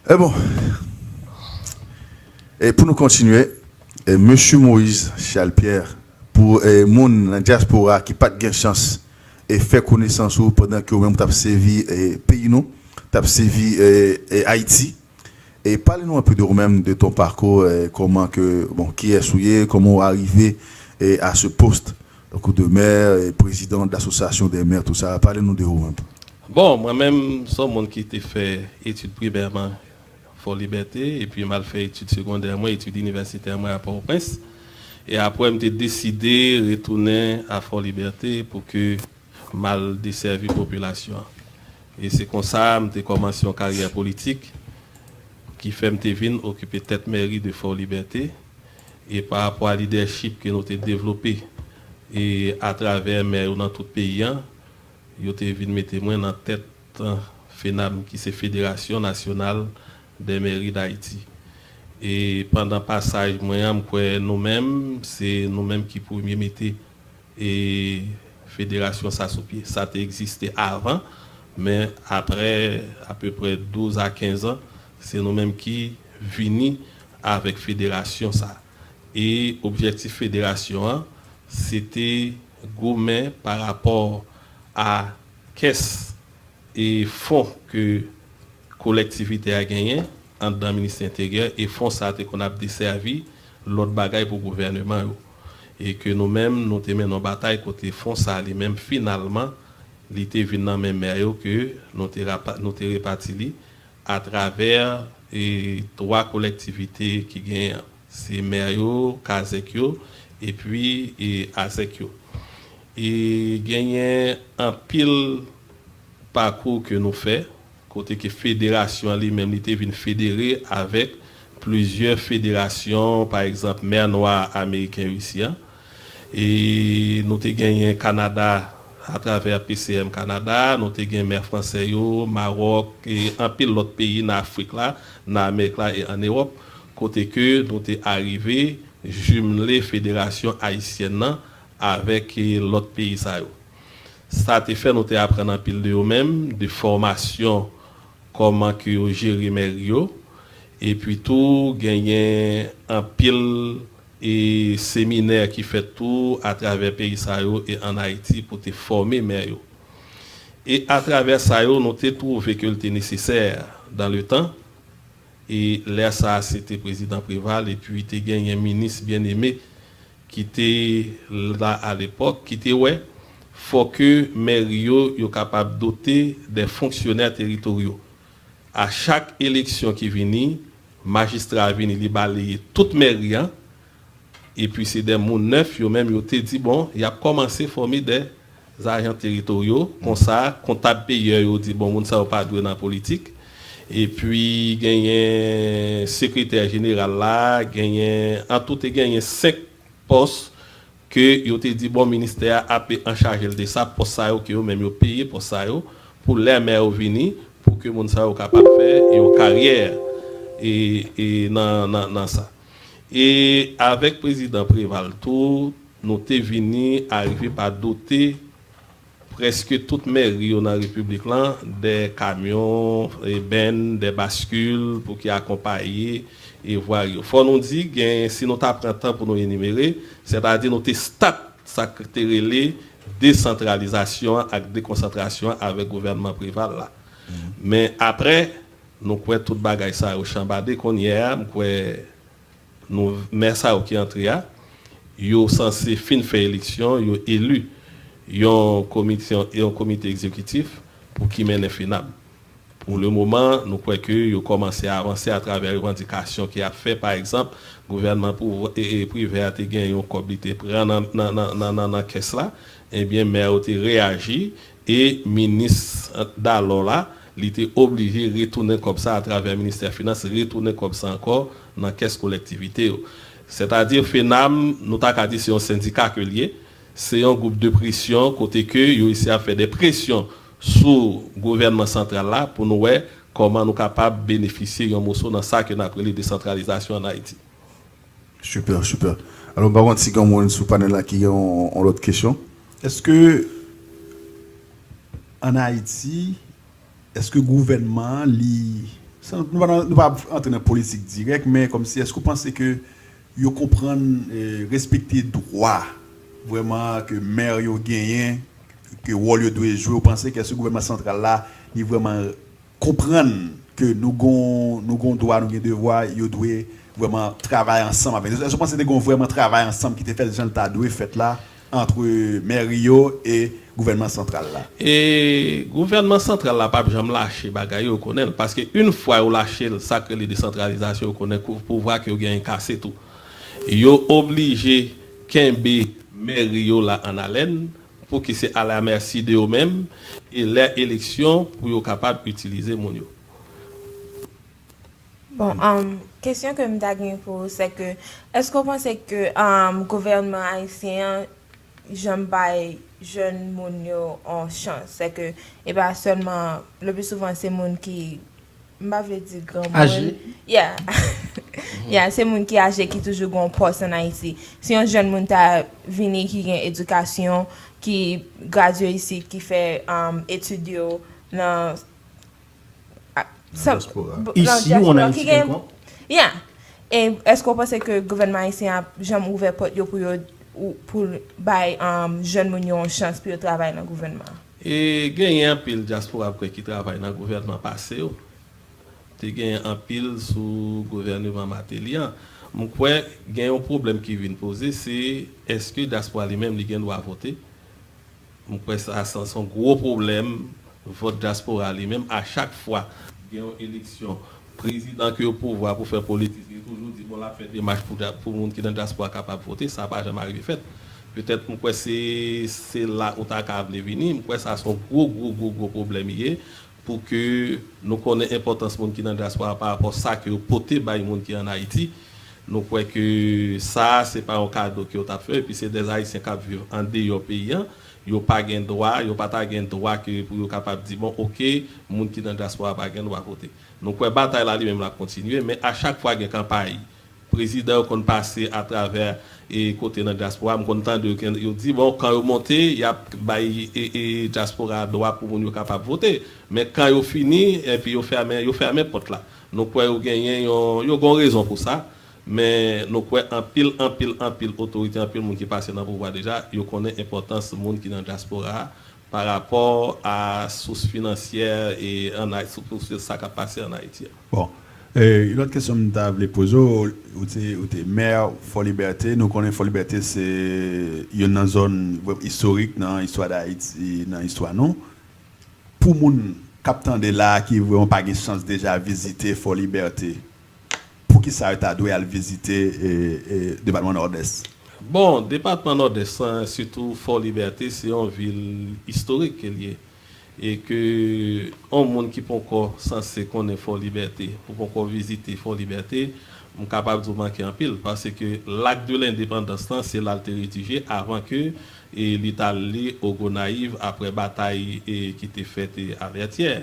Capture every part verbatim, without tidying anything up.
E bon, e pou nou kontinye, e Mesye Moïse Charles Pierre, pou e moun nan dyaspora ki pa t gen chans e fè konesans ou pandan ke ou menm ou t ap sèvi e peyi nou, t ap sèvi e, e Ayiti. E pale nou anpe de ou menm, de ton parcours, e kòman ke, bon, kiyès ou ye, kòman ou arive e a ce poste, donk de maire, e président de l'association des maires, tout ça. Pale nou de ou menm. Bon, mwen menm, se yon moun ki te fè etid primè mwen Fò Libète, epi m al fè etid segondè mwen, etid inivèsitè mwen a Pòtoprens. E apre, m te deside retounen a Fò Libète pou ke m al desèvi popilasyon an. E se konsa, m te kòmanse yon karyè politik ki fè m te vin okipe tèt mèri de Fò Libète. E pa rapò a lidèchip ke nou te devlope e atravè mè yo nan tout peyi an, yo te vin mete mwen nan tèt, eh, FENAM, ki se Fédération Nationale des Mairies d'Haïti. E pandan pasaj mwen an, m kwè nou menm, se nou menm ki premye mete e federasyon sa sou pye. Sa te egziste avan, men apre apeprè douz a kenz an, se nou menm ki vini avèk federasyon sa. E objektif federasyon an, se te goumen pa rapò a kès e fon ke kolektivite a genyen anndan Ministè Enteryè, e fon sa a te konn ap desèvi lòt bagay pou gouvèneman yo. E ke nou menm, nou te mennen yon batay kote fon sa a li menm, finalman, li te vin nan men mè yo ke nou te rapa-, nou te repati li atravè e twa kolektivite ki genyen an. Se mè yo, kazèk yo, epi e azèk yo. E genyen anpil pakou ke nou fè, kote ke federasyon an li menm li te vin federe avèk plizyè federasyon, pa egzanp, mè nwa ameriken yo isi a. E nou te genyen Kanada atravè P C M Kanada, nou te gen mè fransè yo, Mawòk, e anpil lòt peyi nan Afrik la, nan Amerik la e ann Ewòp, kote ke nou te arive jimle federasyon ayisyèn nan avèk e lòt peyi sa yo. Sa te fè nou te aprann anpil de yo menm, de fòmasyon, kòman ke yo jere mèri yo, epi tou genyen anpil e seminè ki fèt tou atravè peyi sa yo e ann Ayiti pou te fòme mè yo. E atravè sa yo, nou te twouve ke l te nesesè dans le temps, e lè sa a, se te prezidan Preval, epi te genyen minis Bien-Aimé ki te la alepòk, ki te wè fò ke mèri yo, yo kapab dote de fonksyonè teritoryo. A chak eleksyon ki vini, majistra a vini, li baleye tout mèri an, epi se de moun nèf, yo menm, yo te di, bon, y ap kòmanse fòme de zajan teritoryo, konsa, kontab peyè yo di, bon, moun sa yo pa dwe nan politik. Epi genyen sekretè jeneral la, genyen, an tou te genyen senk pòs ke yo te di, bon, ministè a ap anchaje l de sa, pòs sa yo ke yo menm yo peye pòs sa yo, pou lè mè yo vini, pou ke moun sa yo kapab fè yon karyè e, e nan, nan, nan sa. E avèk prezidan Preval tou, nou te vini arive pa dote prèske tout mèri yo nan repiblik lan de kamyon, e bèn, de baskil pou ki akonpaye e vwari yo. Fò nou di, gen, si nou ta pran tan pou nou enimere, sètadi nou te stat sa k te rele desantralizasyon an ak dekonsantrasyon an avèk gouvènman Preval la. Men apre, nou kwè tout bagay sa yo chanbade. Kounye a, m kwè nou, mè sa yo ki antre a, yo sanse fin fè eleksyon, yo eli yon komisyon, yon komite egzekitif pou ki mennen FENAM. Pou le moman, nou kwè ke yo kòmanse avanse atravè revandikasyon ke y ap fè. Pa egzanp, gouvènman pou, e, e, Privè a te gen yon kòb li te pran nan, nan, nan, nan, nan, nan kès la. Ebyen, mè yo te reyaji e minis Dalò la, li te oblije retounen kòb sa atravè ministè finans, retounen kòb sa ankò nan kès kolektivite yo. Sètadi, FENAM, nou ta ka di se yon sendika ke l ye, se yon gwoup de presyon kote ke yo isi ap fè de presyon sou gouvènman santral la pou nou wè kòman nou kapab benefisye yon moso nan sa ke n ap rele desantralizasyon ann Ayiti. Super, super. Alò, m pa konn si gen yon moun sou panèl la ki gen yon, yon lòt kesyon. Èske ann Ayiti, èske gouvènman an, li San, nou pa nan, nou pa antre nan politik dirèk, men kòmsi, èske w panse ke yo konprann, eh, respekte dwa vrèman ke mè yo genyen, ke wòl yo dwe jwe? Ou panse ke èske gouvènman santral la, li vrèman konprann ke nou gon, nou gon dwa, nou gen devwa, yo dwe vrèman travay ansanm avèk nou? Èske w panse te gon vrèman travay ansanm ki te fèt jan l ta dwe fèt la, ant mèri yo e gouvènman santral la? E gouvènman santral la p ap janm lache bagay yo, ou konnen l, paske yon fwa yo lache l, sa k rele desantralizasyon, ou konnen kou- pouvwa ke yo genyen kase tou. Yo oblije kenbe mèri yo la an alèn, pou ki se alamèsi de yo menm, e lè eleksyon pou yo kapab itilize moun yo. Bon, um, kesyon ke m ta gen pou ou, se ke, èske w panse ke, um, gouvènman ayisyen an janm bay jèn moun yo yon chans? Se ke, e pa sèlman, le pli souvan, se moun ki, m pa vle di granmoun. Aje. Yeah. Yeah, se moun ki aje ki toujou gen yon pòs an Ayiti. Si yon jèn moun ta vini ki gen edikasyon, ki gradye isit, ki fè um, etid yo nan Nan dyaspora. Isi ou an Ayiti kèlkonk? Yeah. E èske w panse ke gouvènman ayisyen ap janm ouvè pòt yo pou yo pou bay um, jèn moun yo yon chans pou yo travay nan gouvènman an? E genyen anpil dyaspora m kwè ki travay nan gouvènman pase yo. Te genyen anpil sou gouvèneman Mateli an. M kwè gen yon pwoblèm ki vin poze, se èske dyaspora li menm li gen dwa vote? M kwè sa se yon gwo pwoblèm, vòt dyaspora li menm. A chak fwa gen yon eleksyon, prezidan ki o pouvwa pou fè politik, li toujou di bon l ap fè demach pou, pou moun ki nan dyaspora kapab vote. Sa pa janm arive fèt. Petèt m kwè se se la ou ta ka vle vini. M kwè sa se yon gwo gwo gwo gwo pwoblèm li ye, pou ke nou konnen enpòtans moun ki nan dyaspora pa rapò sa ke yo pote bay moun ki an Ayiti. Nou kwè ke sa se pa yon kado ke yo t ap fè, epi se dè Ayisyen k ap viv andeyò peyi an. Yo pa gen dwa, yo pa ta gen dwa ke pou yo kapab di bon oke, moun ki nan dyaspora pa gen dwa vote. Nou kwè batay la li menm l ap kontinye, men a chak fwa gen kanpay, prezidan yo konn pase atravè e kote nan dyaspora, m konn tande yo di bon kan yo monte y ap bay e, e dyaspora a dwa pou moun yo kapab vote, men kan yo fini epi yo fèmen yo fèmen pòt la. Nou kwè yo genyen yon yo gon rezon pou sa. Men nou kwè anpil anpil anpil otorite, anpil moun ki pase nan pouvwa deja, yo konnen enpòtans moun ki nan dyaspora a pa rapò a sous finansyè e an Ayiti, sous sa k ap pase an Ayiti a. Bon. Eh, yon lòt kesyon m ta vle poze w, ou te, ou te mè Fòlibète. Nou konnen Fòlibète se youn nan zòn istorik nan istwa Dayiti, nan istwa nou. Pou moun k ap tande la a ki vrèman pa gen chans deja vizite Fòlibète, poukisa yo ta dwe al vizite eh, eh, depatman Nòdès? Bon, depatman Nòdès lan, sitou Fòlibète, se yon vil istorik ke l ye. E ke yon moun ki poko sanse konnen Fòlibète, ou poko vizite Fòlibète, m kapab di w manke anpil, paske Lak de Lendepandans lan, se la l te redije avan ke e li t ale Ogonayiv apre batay e ki te fèt e a Vètyè.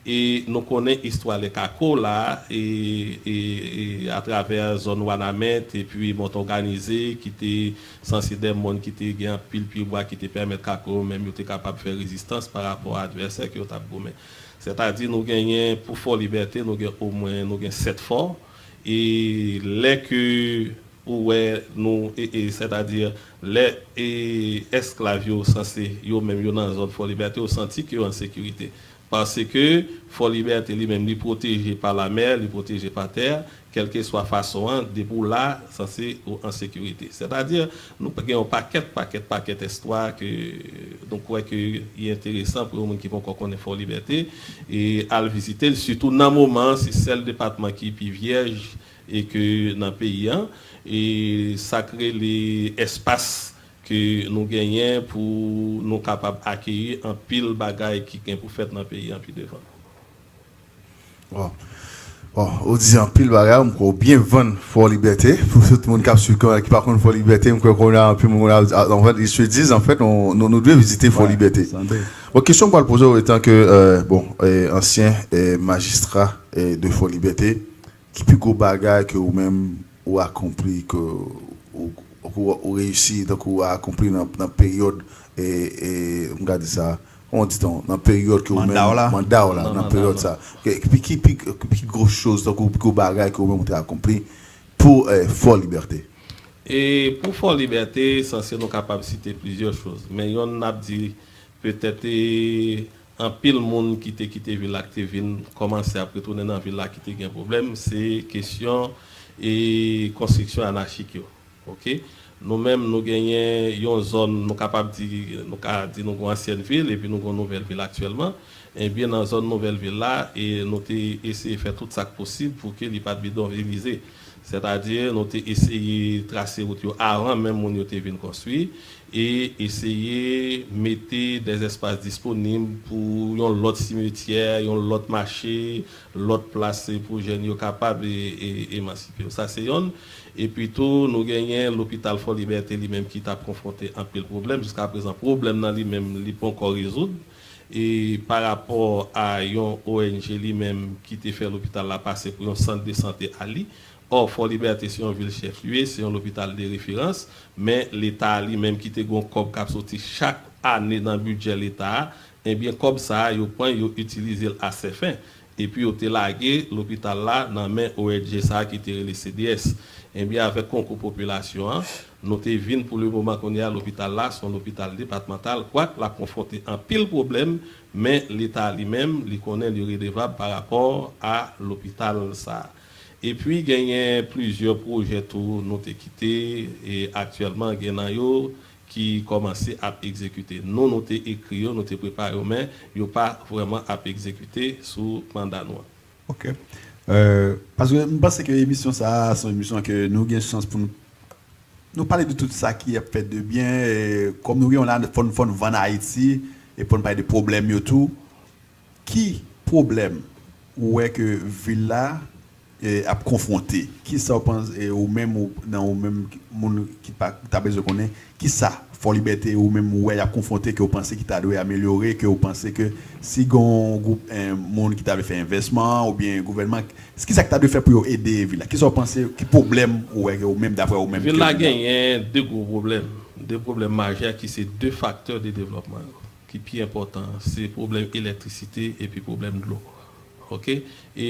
E nou konnen istwa Lèkako la e, e, e atravè zòn Wanament epi Mòtòganize ki te sanse dè mòn ki te gen anpil pyebwa ki te pèmèt Kako yo menm yo te kapab fè rezistans pa rapò a advèsè ke yo t ap goumen. Sètadi nou genyen pou Fò Libète nou gen omwen nou gen sèt fò. E lè ke ou wè nou e, e sètadi lè e esklav yo sanse yo menm yo nan zòn Fò Libète yo santi ke yo an sekirite. Paske Fò Libète li menm li pwoteje pa lamè, li pwoteje pa tè, kèlkeswa fason an, depi w la, sanse ou an sekirite. Sètadi nou gen yon pakèt pakèt pakèt estwa ke nou kwè ke li enteresan pou yon moun ki poko konnen Fò Libète e al vizite l, sitou nan moman an se sèl depatman ki pi vyèj e ke nan peyi an e sa k rele espas ke nou genyen pou nou kapab akeyi anpil bagay ki gen pou fèt nan peyi an pi devan. Wow. Bon, ou di anpil bagay, m kwè ou byen vann Fò Libète. Pou tout moun k ap swiv ki pa konn Fò Libète, m kwè kounye a anpil moun ap di, ah, en fait, ils se disent, en fait, nou, nou dwe vizite Fò Libète. Bon, kesyon m pral poze w, etan ke, euh, bon, euh, ansyen euh, majistra euh, de Fò Libète, ki pi gwo bagay ke ou menm ou akonpli, ke ou, ou, ou reyisi, tankou ou akonpli nan, nan peryòd, e, e, m ka di sa, on di tan, nan peryòd ke ou menm, manda w la, nan peryòd sa, ki, ki, ki, ki gwo choz, tankou pi gwo bagay ke ou menm ou te akonpli pou eh, Fò Libète? E pou Fò Libète, sanse nou kapab site plizyè choz, men yonn n ap di petèt e, anpil moun ki te kite vil la, ki te vin kòmanse ap retounen nan vil la, ki te gen pwoblèm, se kesyon e konstriksyon anachik yo. Oke? Nou menm, nou genyen yon zòn, nou kapab di, nou ka di nou gen yon ansyen vil, epi nou gen yon nouvèl vil aktyèlman. Ebyen, nan zòn nouvèl vil la, e nou te eseye fè tout sa k posib pou ke li pa t bidonvilize. Sètadi, nou te eseye trase wout yo avan menm moun yo te vin konstwi, e eseye mete dè espas disponib pou yon lòt simetyè, yon lòt mache, lòt plas pou jèn yo kapab e, e, emansipe yo. Sa se yonn. Epi tou, nou genyen lopital Fò Libète li menm ki t ap konfwonte anpil pwoblèm. Jiskaprezan, pwoblèm nan li menm, li poko rezoud. E pa rapò a yon O N G li menm ki te fè lopital la pase pou yon sant de sante a li. Ò, Fò Libète se yon vil chèflye, se yon lopital de referans, men Leta a li menm ki te gen yon kòb k ap soti chak ane nan bidjè Leta a, ebyen kòb sa a, yo pran, yo itilize l a sèfen. Epi yo te lage lopital la nan men O N G sa a ki te rele C D S. Ebyen, avèk konkou popilasyon an, nou te vin pou lemoman kounye a, lopital la se yon lopital depatmantal, kwak l ap konfwonte anpil pwoblèm, men Leta li menm, li konnen li redevab pa rapò a lopital sa a. Epi genyen plizyè pwojè tou nou te kite, e aktyèlman gen nan yo ki kòmanse ap egzekite. Nou, nou te ekri yo, nou te prepare yo, men yo pa vrèman ap egzekite sou manda nou an. Ok. Euh, paske m panse ke emisyon sa a, se yon emisyon ke nou gen chans pou nou, nou pale de tout sa ki ap fèt de byen, e kòm nou gen yon la, fò n, fò n vann Ayiti, e fò n pale de pwoblèm yo tou. Ki pwoblèm ou wè ke vil la e, ap konfwonte? Kisa w panse, e, ou menm, ou, nan ou menm, moun ki pa, ta bezwen konnen, kisa Fò Libète ou menm ou wè y ap konfwonte ke w panse ki ta dwe amelyore, ke w panse ke si gen yon gwoup, e, moun ki ta vle fè envèsman oubyen gouvènman, kisa ki ta dwe fè pou yo ede vil la? Kisa w panse, ki pwoblèm ou wè ke ou menm, daprè ou menm, vil la genyen de gwo pwoblèm, de pwoblèm majè ki se de faktè de devlòpman yo ki pi enpòtan, se pwoblèm elektrisite epi pwoblèm dlo. Ok? E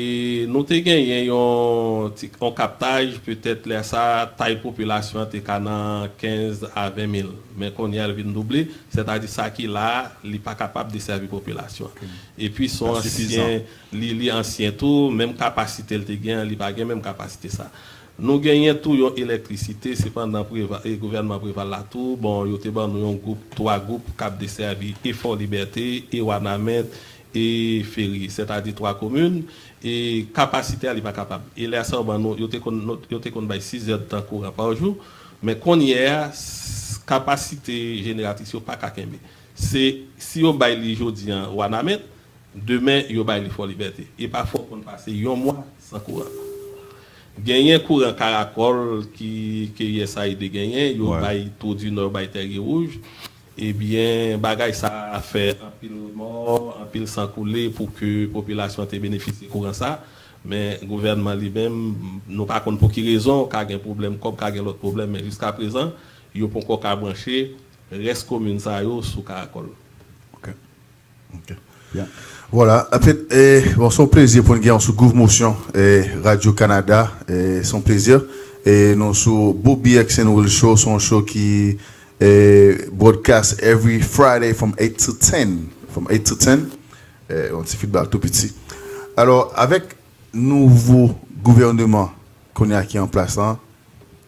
nou te genyen yon ti, yon kaptaj, petèt lè sa, tay popilasyon an te ka nan kenz a ven mil. Men kounye a, l vin double, sètadi sa ki la a, li pa kapab desèvi popilasyon an. Epi, se yon ansyen, li, li ansyen tou, menm kapasite l te gen an, li pa gen menm kapasite sa. Nou genyen tou yon elektrisite, sepandan Preva-, e gouvènman Preval la tou, bon, yo te ban nou yon gwoup, twa gwoup k ap desèvi e Fò Libète, e Wanament, e Feri, sètadi twa komin, e kapasite a li pa kapab. E lè sa yo ban nou, yo te konn, yo te konn bay sis èdtan kouran pa jou, men kounye a, s-, kapasite jeneratris yo pa ka kenbe. Se, si yo bay li jodi a Wanament, demen, yo bay li Fò Libète. E pafwa, w konn pase yon mwa san kouran. Genyen kouran Karakòl ki, ke U S A I D genyen, yo bay Twou di Nò, yo bay Tèrye Wouj. Ebyen, bagay sa a fè anpil mò, anpil san koule pou ke popilasyon an te benefisye kouran sa. Men gouvènman li menm, nou pa konn pou ki rezon, ka gen pwoblèm kòb, ka gen lòt pwoblèm, men jiskaprezan, yo poko ka branche rès komin sa yo sou Karakòl. Ok. Ok. Vwala, anfèt, e, bon, se yon plezi pou n gen w sou Groove Motion, e, Radio Canada, e, se yon plezi. E nou sou Bobby X and Will Show, se yon show ki, e, broadcast every Friday from eight to ten. From eight to ten. E, yon ti feedback tou piti. Alò, avèk nouvo gouvènman kounye a ki an plas lan,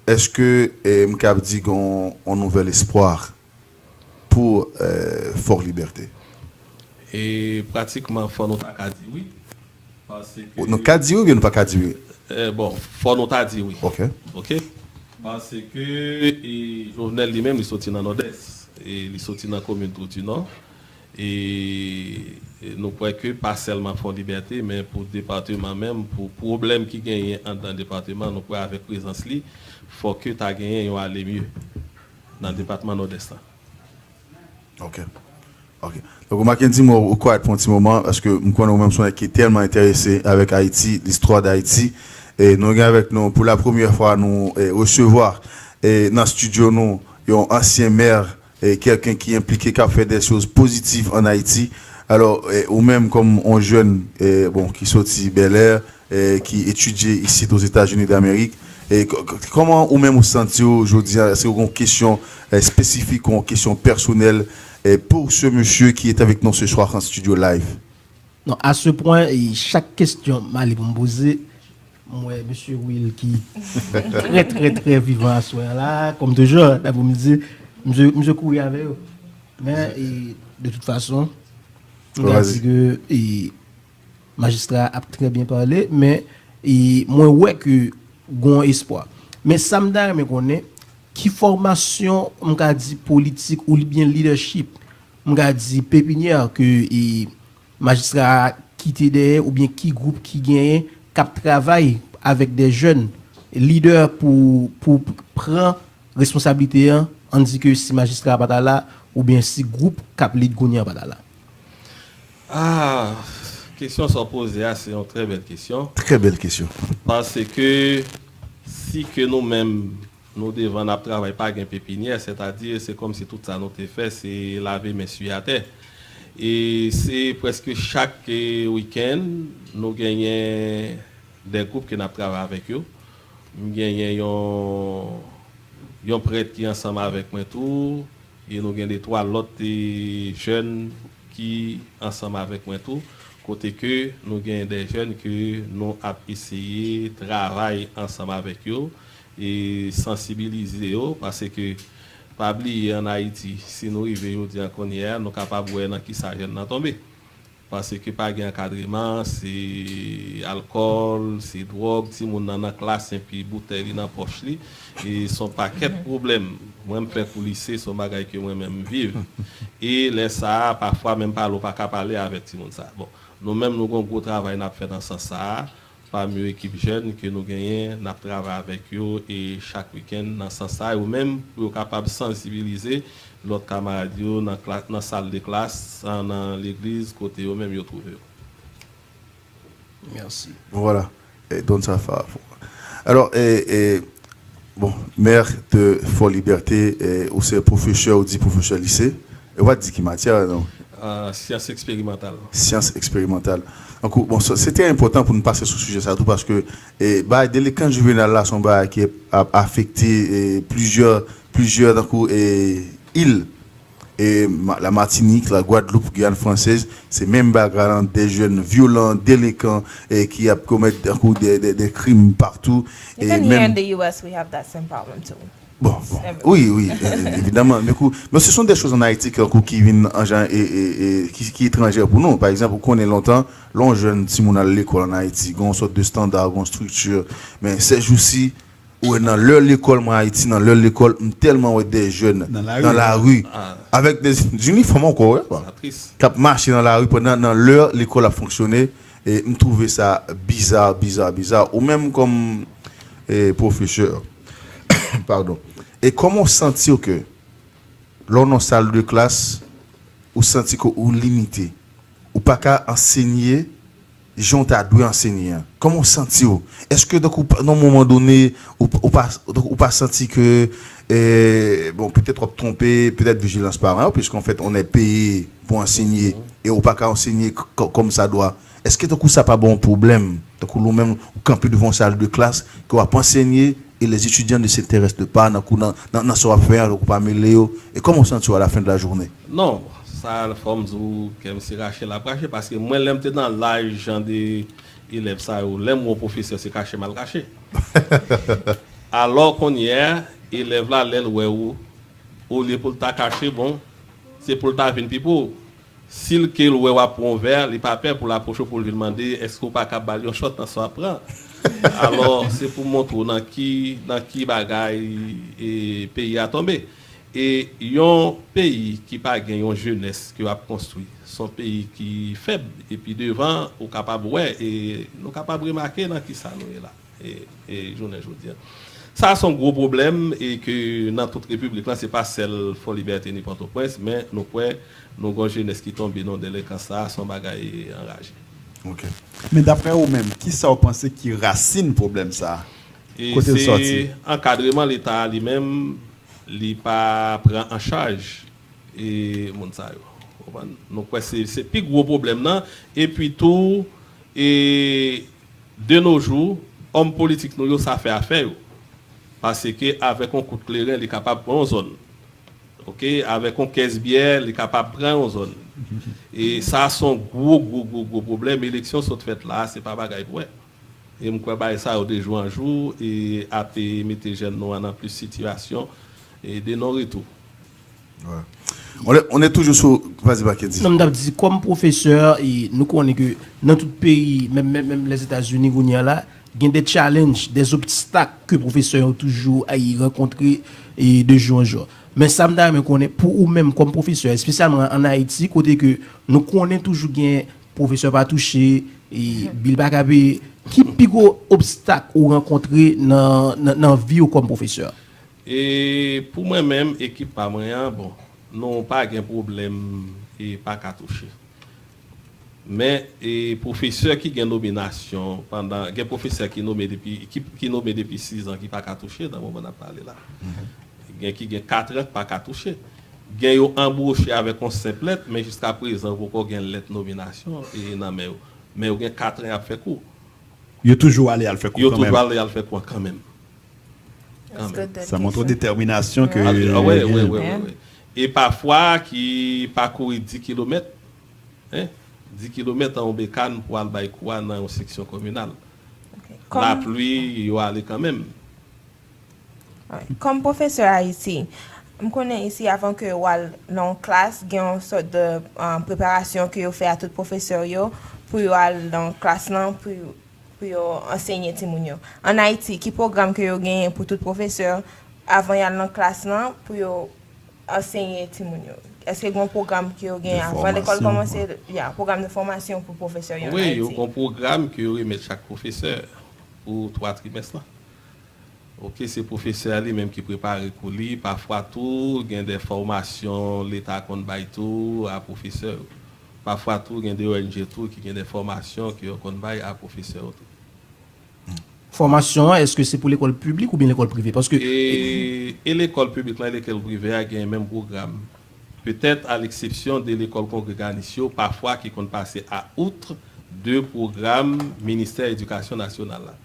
èske, e, m kab di gen yon, yon nouvèl espwa pou, e, Fò Libète? E pratikman, fò nou ta ka di wi. Paske nou ka di wi oubyen nou pa ka di wi? E, bon, fò nou ta di wi. Ok. Ok? Paske, e, Jovenel li menm, li soti nan Nòdès. E li soti nan komin Twou di Nò. E, e nou kwè ke pa sèlman Fò Libète, men pou depatman menm, pou pwoblèm ki genyen anndan depatman, nou kwè avèk prezans li, fò ke ta genyen yon ale mye nan depatman Nòdès la. Ok. Ok. Donk, ou make di mwen ou kwayèt pou yon ti moman, paske m konnen ou menm se yon nèg ki tèlman enterese avèk Ayiti, listwa d Ayiti. E nou gen avèk nou, pou la premyè fwa, nou, e, resevwa, e, nan estidyo nou, yon ansyen mè eh, quelqu'un qui est impliqué, qui a fait des choses positives en Haïti. Alors, eh, ou menm kòm yon jèn, eh, bon, ki soti Bèlè, eh, ki etidye isit Ozetazini Damerik, eh, k- k- kòman ou menm ou santi w jodi a? Èske w gen yon kesyon, eh, espesifik ou yon kesyon pèsonèl, eh, pour ce monsieur qui est avec nous ce soir en studio live? Non, à ce point, e chak kesyon m ale pou m poze, m wè mesye Will ki trè, trè, trè vivan aswè a la, kòm toujou, daprè m di, msye, msye kouri avè yo. Men, e, de tout fason, m ka di ke e, majistra a ap trè byen pale, men e, mwen wè ke gon espwa. Men sa m ta renmen konnen, ki fòmasyon, m ka di, politik oubyen leadership, m ka di, pepinyè ke e, majistra a kite dèyè oubyen ki gwoup ki genyen k ap travay avèk de jèn lidè pou, pou pran responsablite an, ann di ke si majistra a pa ta la, oubyen si gwoup k ap lead kounye a pa ta la? Ah, kesyon sa w poze a, se yon trè bèl kesyon. Très belle question. Paske si ke nou menm, nou devan n ap travay, pa gen pepinyè, sètadi se kòmsi tout sa nou te fè, se lave men siye atè. E se prèske chak eh, wikenn, nou genyen de gwoup ke n ap travay avèk yo. M genyen yon, yon prèt ki ansanm avèk mwen tou, e nou gen de twa lòt eh, jèn ki ansanm avèk mwen tou, kote ke nou gen de jèn ke nou ap eseye travay ansanm avèk yo e sansibilize yo, paske pa bliye an Ayiti, si nou rive jodi a kounye a, nou kapab wè nan kisa jèn nan tonbe. Paske pa gen ankadreman, se alkòl, se dwòg, timoun nan nan klas epi boutèy li nan pòch li, e se yon pakèt pwoblèm. Mwen m fè kou lise, se yon bagay ke mwen menm m viv. E lè sa a, pafwa menm pale w pa ka pale avèk timoun sa a. Bon, nou menm nou gen yon gwo travay n ap fè nan sans sa a, pami ekip jèn ke nou genyen, n ap travay avèk yo e chak wikenn nan sans sa a, yo menm pou yo kapab sansibilize lòt kamarad yo nan, kla- nan sal de klas, nan legliz, kote yo menm yo twouve yo. Mèsi. Voilà. Eh, donne ça fa- Alors, eh, eh, bon, maire de Fort Liberté, eh, ou se pwofesè, ou di pwofesè lise. E w a di ki matyè, non? Ah, syans eksperimantal. Syans eksperimantal. Donk, bon, se se trè enpòtan pou nou pase sou sijè sa tou, paske eh, bay delenkan jivenal la se yon bagay ki ap afekte eh, plizyè, plizyè tankou eh, il. E Ma- la Martinique, la Guadeloupe, Guyane française, se menm bagay lan, de jèn vyolan, delenkan, eh, ki ap komèt tankou de, de, de krim patou. Even here in the U S, we have that same problem too. Bon, bon. Wi, wi, eh, evidaman. Men kou, men se son de choz an Ayiti ki, ki vin an jan, e, e, e, ki, ki etranjè pou nou. Pa egzanp, ou konnen lontan, lè yon jèn timoun al lekòl an Ayiti, gen yon sòt de estanda, gen yon estrikti. Men sèjousi, ou wè nan lè lekòl, mwen Ayiti, nan lè lekòl, m tèlman wè de jèn nan lari, avèk de zinifòm ankò, wè, k ap mache nan lari pandan nan lè lekòl ap fonksyone. E m twouve sa biza, biza, biza. Ou menm kòm eh, pwofesè, padon. E kòman w santi w ke lè w nan sal de klas, ou santi ke ou limite, ou pa ka ansenye jan w ta dwe ansenye an? Kòman w santi w? Èske tankou nan yon moman done, ou, ou pa, ou pa santi ke, eh, bon, petèt w ap twonpe, petèt vijilans paran yo, puisque en fait on est payé pour enseigner, e ou pa ka ansenye comme ça doit? Èske tankou sa pa ba w pwoblèm? Tankou ou menm, ou kanpe devan yon sal de klas, ke w ap ansenye, e les étudiants ne s'intéressent pas nan kou, nan, nan, nan sa w ap fè an, tankou w pa mele yo. E kòman w santi w à la fin de la journée? Non, sa fò m di w, kè m se rache l ap rache, paske mwen, lè m te nan laj jan de elèv sa yo, lè m wè yon pwofesè, se kache m al kache. Alò, kounye a, elèv la, lè l wè ou, olye pou l ta kache, bon, se pou l ta vin pi pre w. Si l ke l wè w ap pran yon vè, li pa pè pou l apwoche w pou l vin mande èske w pa ka ba l yon chòt nan sa w ap pran. Alò, se pou montre w nan ki, nan ki bagay e, peyi a tonbe. E yon peyi ki pa gen yon jenès ke w ap konstwi, se yon peyi ki fèb. Epi devan, ou kapab wè, e nou kapab remake nan ki sa nou ye la. e, e jounen jodi a. Sa a se yon gwo pwoblèm e ke nan tout repiblik lan, se pa sèl Fò Libète ni Pòtoprens, men nou kwè nou gen yon jenès ki tonbe nan delenkan sa a, se yon bagay anraje. Ok. Men daprè ou menm, kisa w panse ki rasin pwoblèm sa a? E Kote l se sòti? Ankadreman Leta a li menm, li pa pran an chaj e moun sa yo. Konprann? Nou kwè se, se pi gwo pwoblèm nan. Epi tou, e, de nos jours, òm politik nou yo sa fè afè yo. Paske avèk yon kout kleren, li kapab pran yon zòn. Oke, avèk yon kès byè, li kapab pran yon zòn. E sa se yon gwo, gwo, gwo, gwo pwoblèm. Eleksyon sot fèt la, se pa bagay pou wè. E m kwè bagay sa yo de jou an jou e ap mete jèn nou an nan plis sitiyasyon e de non retou. Ouais. On est, on est toujours sur. Vas-y, Bakendi. Non, m t ap di, kòm pwofesè, e, nou konnen ke nan tout peyi, menm, menm, menm Lèzetazini kounye a la, gen de challenge, de obstak ke pwofesè yo toujou ay rankontre e de jou an jou. Men sa m ta renmen konnen, pou ou menm kòm pwofesè, espesyalman an Ayiti, kote ke nou konnen toujou gen pwofesè pa touche, e bil pa ka peye, ki pi gwo obstak ou rankontre nan, nan, nan vi w kòm pwofesè? E pou mwen menm, ekip pa mwen an, bon, nou pa gen pwoblèm e pa ka touche. Men, e pwofesè ki gen nominasyon pandan, gen pwofesè ki nome depi, ki, ki nome depi sis an ki pa ka touche nan moman n ap pale la. Gen ki gen kat an ki pa ka touche. Gen yo anboche avèk yon senp lèt, men jiska prezan yo poko gen lèt nominasyon e nan men yo. Men yo gen kat an y ap fè kou. Yo toujou ale al fè kou Yo kanmenm. Toujou ale al fè kou an kanmenm. Sa montre detèminasyon ke. Ah, wi, wi, wi, wi. E pafwa ki pa kouri dis kilomèt, hein? Dis kilomèt an yon bekàn pou al bay kou a nan yon seksyon kominal. Lapli, yo ale kanmenm. Kòm pwofesè Ayiti, m konnen isi avan ke w al nan yon klas, gen yon sòt de um, preparasyon ke yo fè a tout pwofesè yo pou yo al nan klas lan, pou, pou yo ansenye timoun yo. An Ayiti, ki pwogram ke yo genyen pou tout pwofesè avan y al nan klas lan, pou yo ansenye timoun yo? Èske gen yon pwogram ke yo genyen avan lekòl kòmanse? Ya, pwogram de fòmasyon pou pwofesè yo an Ayiti. Wi, yo gen yon pwogram ke yo remèt chak pwofesè pou twa trimès lan. Oke, se pwofesè a li menm ki prepare kou li. Pafwa tou, gen de fòmasyon Leta konn bay tou a pwofesè yo. Pafwa tou, gen de O N G tou ki gen de fòmasyon ke yo konn bay a pwofesè yo tou. Fòmasyon an, èske se pou lekòl piblik oubyen lekòl prive? Paske. E, e lekòl piblik lan e lekòl prive a gen menm pwogram. Petèt, a leksepsyon de lekòl kongreganis yo, pafwa ki konn pase a out de pwogram Ministè Edikasyon Nasyonal la.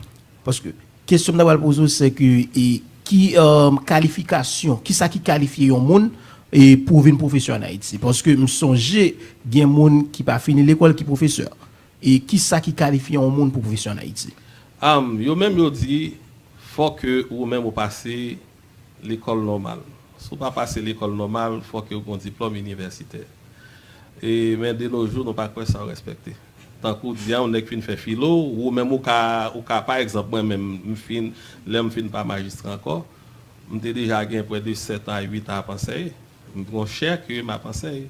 Paske kesyon m ta pral poze w, se ke e, ki um, kalifikasyon, ki sa ki kalifye yon moun e, pou vin pwofesè an Ayiti? Paske m sonje gen moun ki pa fini lekòl ki pwofesè. E ki sa ki kalifye yon moun pou pwofesè an Ayiti? Um, yo menm yo di, fòk ou menm ou pase lekòl nòmal. Si w pa pase lekòl nòmal, fòk ou gen yon diplòm inivèsitè. E, men de nos jours, nou pa kwè sa yo respekte. Tankou w di a, yon nèg fin fè filo, ou menm ou ka, ou ka, pa egzanp, mwen menm, m fin, lè m fin pa majistra ankò, m te deja gen prè de sèt a uit an ap anseye. M gen yon chè ke m ap anseye.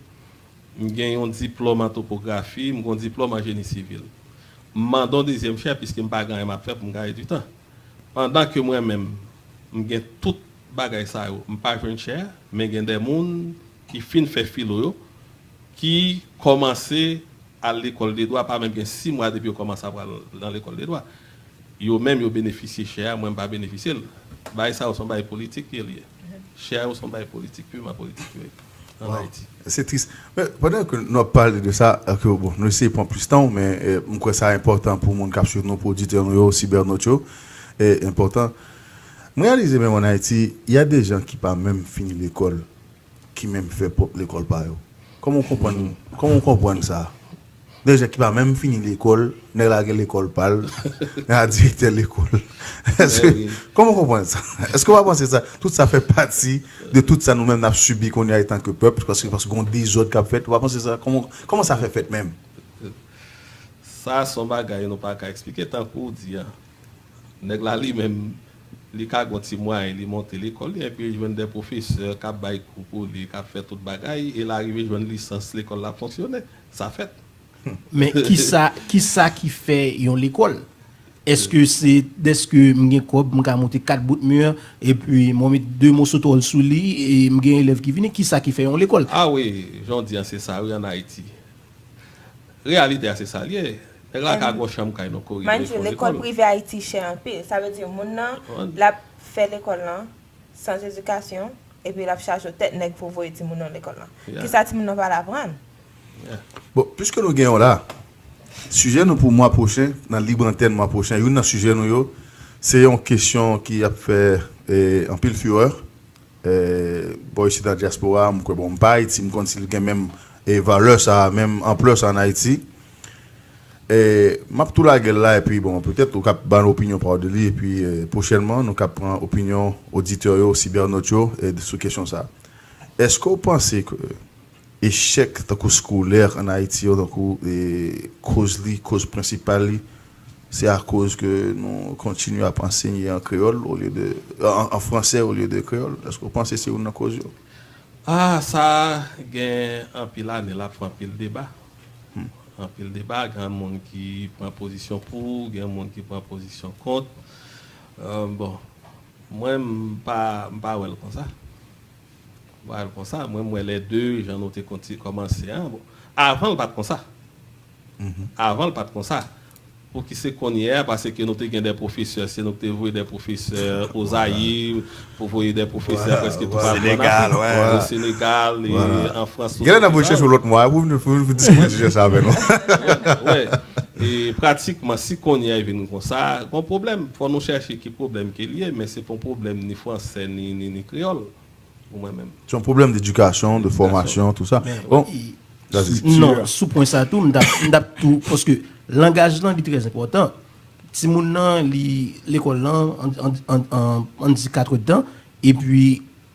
M gen yon diplòm an topografi, m gen yon diplòm an jeni sivil. M mande yon dezyèm chè, piske m pa gen anyen m ap fè pou m gaye ditan. Pandan ke mwen menm, m gen tout bagay sa yo, m pa jwenn chè, men gen de moun ki fin fè filo yo, ki kòmanse al lekòl de dwa, pa menm gen sis mwa depi yo kòmanse ap pral nan lekòl de dwa. Yo menm yo benefisye chè a, mwen m pa benefisye l. Bagay sa yo se yon bagay politik ke l ye. Chè a yo se yon bagay politik, piman politik yo ye. An Ayiti. Se tris. Men, pandan ke nou ap pale de sa, ke, bon, nou eseye pran plis tan, men eh, m kwè sa enpòtan pou moun k ap swiv nou, pou oditè nou yo, sibènot yo, e enpòtan. M reyalize menm an Ayiti, y a de jan ki pa menm fini lekòl, ki menm fè pwòp lekòl pa yo. Kòman w konprann, kòman w konprann sa? De jan ki pa menm fini lekòl, nèg la gen lekòl pa l, nèg la direktè lekòl. Èske, kòman w konprann sa? Èske w pa panse sa? Tout sa fè pati de tout sa nou menm n ap sibi kounye a etanke pèp, paske, paske gen yon dezòd k ap fèt. Ou pa panse sa? Kòman, kòman sa fè fèt menm? Sa se yon bagay nou pa ka eksplike, tankou w di a. Nèg la li menm, li ka gen yon ti mwayen, li monte lekòl li, epi li jwenn de pwofesè k ap bay kou pou li, k ap fè tout bagay, e l arive jwenn lisans, lekòl la fonksyone. Sa fèt. Men kisa, kisa ki fè yon lekòl? Èske se dèske m gen kòb, m ka monte kat bout mi, epi mwen met de moso tòl sou li, e m gen elèv ki vini? Kisa ki fè yon lekòl? A wi, jan w di an, se sa wi, an Ayiti. Reyalite a, se sa l ye. Nèg la ka gen yon chanm kay nan koridò, li fè yon lekòl. Lekòl prive Ayiti chè anpil. Sa vle di, moun nan, l ap fè lekòl lan, san edikasyon, epi l ap chaje w tèt nèg pou voye timoun nan lekòl lan. Yeah. Kisa timoun nan pral aprann? Bon, piske nou gen yon la, sijè nou pou mwa pwochen, nan lib antèn mwa pwochen, youn nan sijè nou yo, se yon kesyon ki ap fè eh, anpil furè. Eh, bò isit nan dyaspora, m kwè, bon, m pa Ayiti, m konn si l gen menm eh, valè sa, menm anplè sa an Ayiti. Eh, m ap tou lage l la, epi bon, petèt ou kap ban opinyon pa w de li, epi eh, pwochènman, nou kap pran opinyon oditè yo, sibènot yo, eh, sou kesyon sa. Èske w panse ke echèk tankou skolè an Ayiti yo, tankou eh, koz li, koz prensipal li, se akoz ke nou kontinye ap ansenye an kreyòl olye de an, an fransè olye de kreyòl? Èske w panse se youn nan koz yo? Ah, sa gen anpil ane l ap fè anpil deba. Anpil deba, gen moun ki pran pozisyon pou, gen moun ki pran pozisyon kont. Euh, bon, mwen m pa m pa wè l konsa. M pa wè l konsa. Mwen m wè lè de, jan nou te konti kòmanse an. Bon, avan l pa t konsa. Avan l pa t konsa. Pouki se kounye a, paske nou te gen de pwofesè, se nou ki te voye de pwofesè o Zayir, pou voye de pwofesè prèske toupatou an Afrik, o Senegal, e an Frans. Genlè n ap voye chèche yon lòt mo a pou vin pou vin pou diskite sijè sa avè nou. Wi. E pratikman, si kounye a vin konsa, gon pwoblèm. Fò nou chèche ki pwoblèm ke l ye, men se pa yon pwoblèm ni fransè, ni, ni, ni kreyòl. Pou mwen menm. Se yon pwoblèm dedikasyon, de fòmasyon, tou sa. Bon, Non, sou pwen sa tou, m t ap, m t ap tou, paske langaj lan li trè enpòtan. Timoun nan, li lekòl lan, an, an, an, an, ann di kat èdtan, epi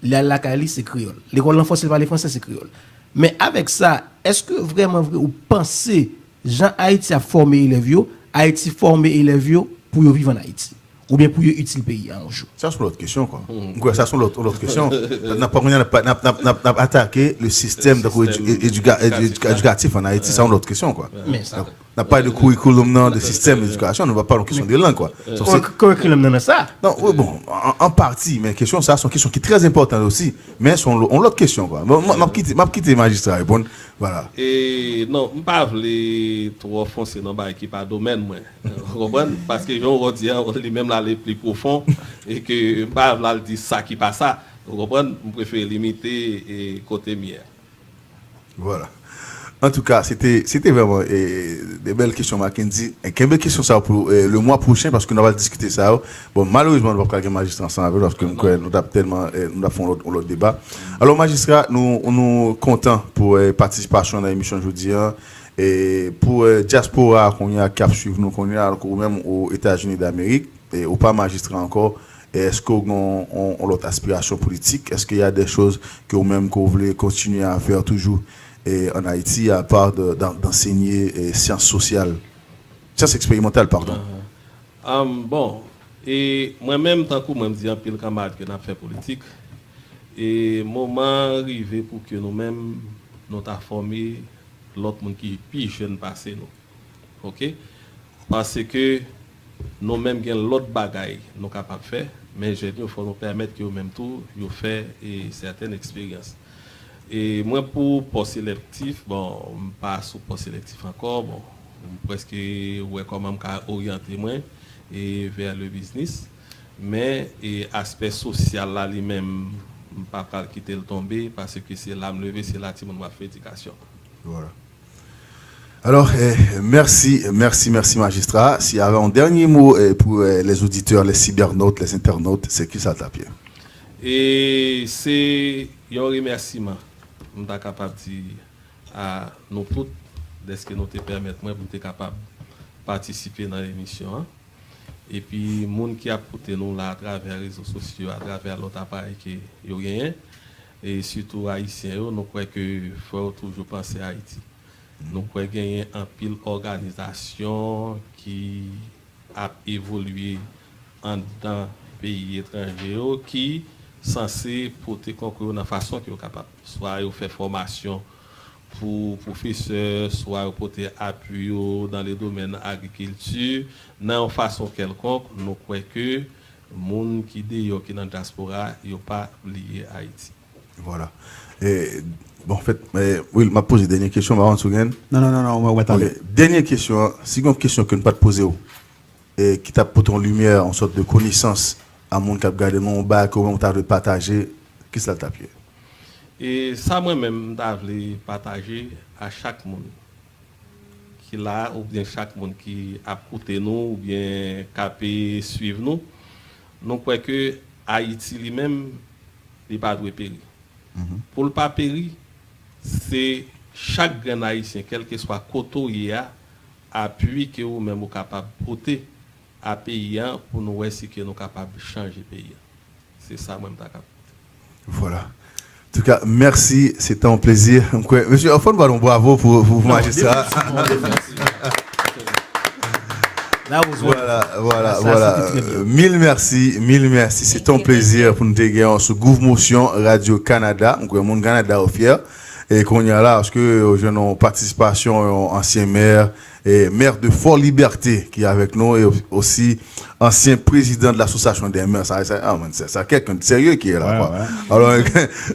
li al lakay li, se kreyòl. Lekòl lan fòse l pale fransè, se kreyòl. Men avèk sa, èske vrèman vre ou panse jan Ayiti ap fòme elèv yo, Ayiti fòme elèv yo pou yo viv ann Ayiti? Oubyen pou yo itil peyi a yon jou? Sa se yon lòt kesyon, kwa. M kwè sa se yon lòt, lòt kesyon. N ap, kounye a, n ap, n ap, n ap, n ap, n ap atake le sistèm tankou edika, edika, edikatif ann Ayiti, sa yon lòt kesyon, kwa. Men sa. N ap pale de kourikoulòm nan, de sistèm edikasyon, nou pa pale yon kesyon de lang, kwa. Kourikoulòm nan nan sa? Non, wi, bon, an, an pati, men kesyon sa se yon kesyon ki trè enpòtan osi, men se yon lòt kesyon, kwa. Bon, m ap kite, m ap kite majistra reponn. Vwala. E non, m pa vle twò fonse nan bagay ki pa domèn mwen. Ou konprann? Paske jan w di a, li menm l ale pli pwofon e ke m pa vle al di sa ki pa sa. Ou konprann? M prefere limite e kote m ye a. Vwala. Antouka, se te, se te vrèman e, de bèl kesyon, Mackendy. E kenbe kesyon sa pou e, le mwa pwochen, paske nou pral diskite sa yo. Bon, malerezman, nou p ap ka gen majistra ansanm avè nou, paske m kwè nou t ap tèlman, e, nou t ap fè yon lòt, yon lòt deba. Alò, majistra, nou, nou kontan pou e, patisipasyon nan emisyon jodi a. E pou e, dyaspora a kounye a k ap swiv nou kounye a, alò ke ou menm o Etazini Damerik, e ou pa majistra ankò, e èske w gen yon, yon, yon lòt aspirasyon politik? Est-ce qu'il y a des choses que ou menm ke w vle kontinye a fè toujou e, en Haïti, à part de, d'en- d'enseigner e, sciences sociales? Sciences expérimentales, pardon. Am, bon, e mwen menm, tankou mwen, m di anpil kanmarad ke n ap fè politik, e moman an rive pou ke nou menm, nou ta fòme lòt moun ki pi jèn pase nou. Oke? Paske nou menm gen lòt bagay nou kapab fè, men jèn yo, fò nou pèmèt ke yo menm tou, yo fè e, sètèn eksperyans. E mwen, pou pòs elektif, bon, m pa sou pòs elektif ankò, bon, m prèske wè kòman m ka oryante mwen e vè le biznis. Men e aspè sosyal la li menm, m pa pral kite l tonbe, paske se la m leve, se la timoun m ap fè edikasyon. Vwala. Alò, e, mèsi, mèsi, mèsi, majistra. Si y avait un dernier mot e, pour e, les auditeurs, les cybernautes, les internautes, se kisa l t ap ye? E se yon remèsiman m ta kapab di a nou tout dèske nou te pèmèt mwen pou m te kapab patisipe nan emisyon an. Epi moun ki ap koute nou la atravè rezo sosyo, atravè lòt aparèy ke yo genyen, e sitou ayisyen yo, nou kwè ke fò yo toujou panse Ayiti. Nou kwè genyen anpil òganizasyon ki ap evolye anndan peyi etranje yo ki sanse pote konkou yo nan fason ke yo kapab. Swa yo fè fòmasyon pou pwofesè, swa yo pote apui yo dans le domaine agrikilti, nan yon fason kèlkonk, nou kwè ke moun ki deyò, ki nan dyaspora, yo pa bliye Ayiti. Vwala. E, bon, anfèt, e, Will, m ap poze dènye kesyon, m pa konn si w gen. Non, non, non, non, mwen, mwen tande. Ok. Dènye kesyon an, si gen yon kesyon ke n pa t poze w, e ki t ap pote yon limyè, yon sòt de konesans a moun k ap gade nou, yon bagay ke ou menm ou ta vle pataje, Kisa l t ap ye? E sa mwen menm m ta vle pataje a chak moun ki la oubyen chak moun ki ap koute nou oubyen k ap swiv nou, nou kwè ke Ayiti li menm li pa dwe peri. Pou l pa peri, se chak grenn Ayisyen, kèlkeswa kote w ye a, apui ke ou menm ou kapab pote a peyi a pou nou wè si ke nou kapab chanje peyi a. Se sa mwen m ta ka pote. Voilà. Antouka, mèsi, se te yon plezi. M kwè, mesye, fò n ba nou bravo pou, pou majistra. Voilà, voilà, voilà. Mil mèsi, mil mèsi. Se te yon plezi pou nou te gen sou Groove Motion Radio Canada. M kwè moun Kanada yo fyè. E kounye a la, paske yo jwenn yon patisipasyon yon ansyen mè, e mè de Fort Liberté ki avèk nou, e osi ansyen prezidan de l'association des maires. Sa, sa, ah, man, sa, sa quelqu'un de sérieux qui est là, quoi. Alors, un,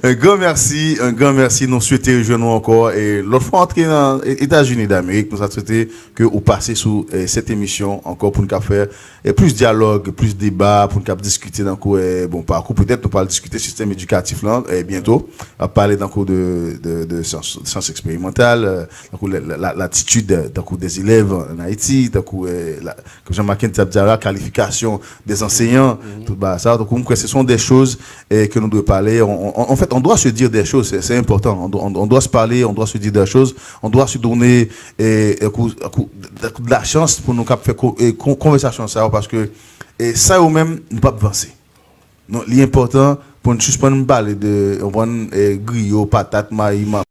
un grand merci, un grand merci. Nou swete jwenn nou ankò. E lòt fwa antre nan Etazini Damerik, nou sa swete ke ou pase sou eh, cette émission ankò pou nou ka fè eh, plis dyalòg, plis deba, pou nou ka diskite tankou eh, bon, pakou. Petèt nou pral diskite sistèm edikatif lan eh, byento. Ap pale tankou de, de, de syans, syans eksperimantal, eh, tankou la, la, la, latitid eh, tankou des élèves en Haïti, tankou eh, la, comme Jean-Marc te ap di la, kalifikasyon des enseignants, tout ba sa. Tankou m kwè se sont des choses eh, que nous devons parler. On, on- en fait, on doit se dire des choses, c'est c'est important. On, doit- on- on doit se parler, on doit se dire des choses, on doit se donner eh, un coup- un coup- un coup de la chance pour nous cap faire co- eh, con- conversation ça, parce que eh, ça ou même nous pas avancer. Donc, il est important pour nous suspendre parler de on griot, patate, maïs,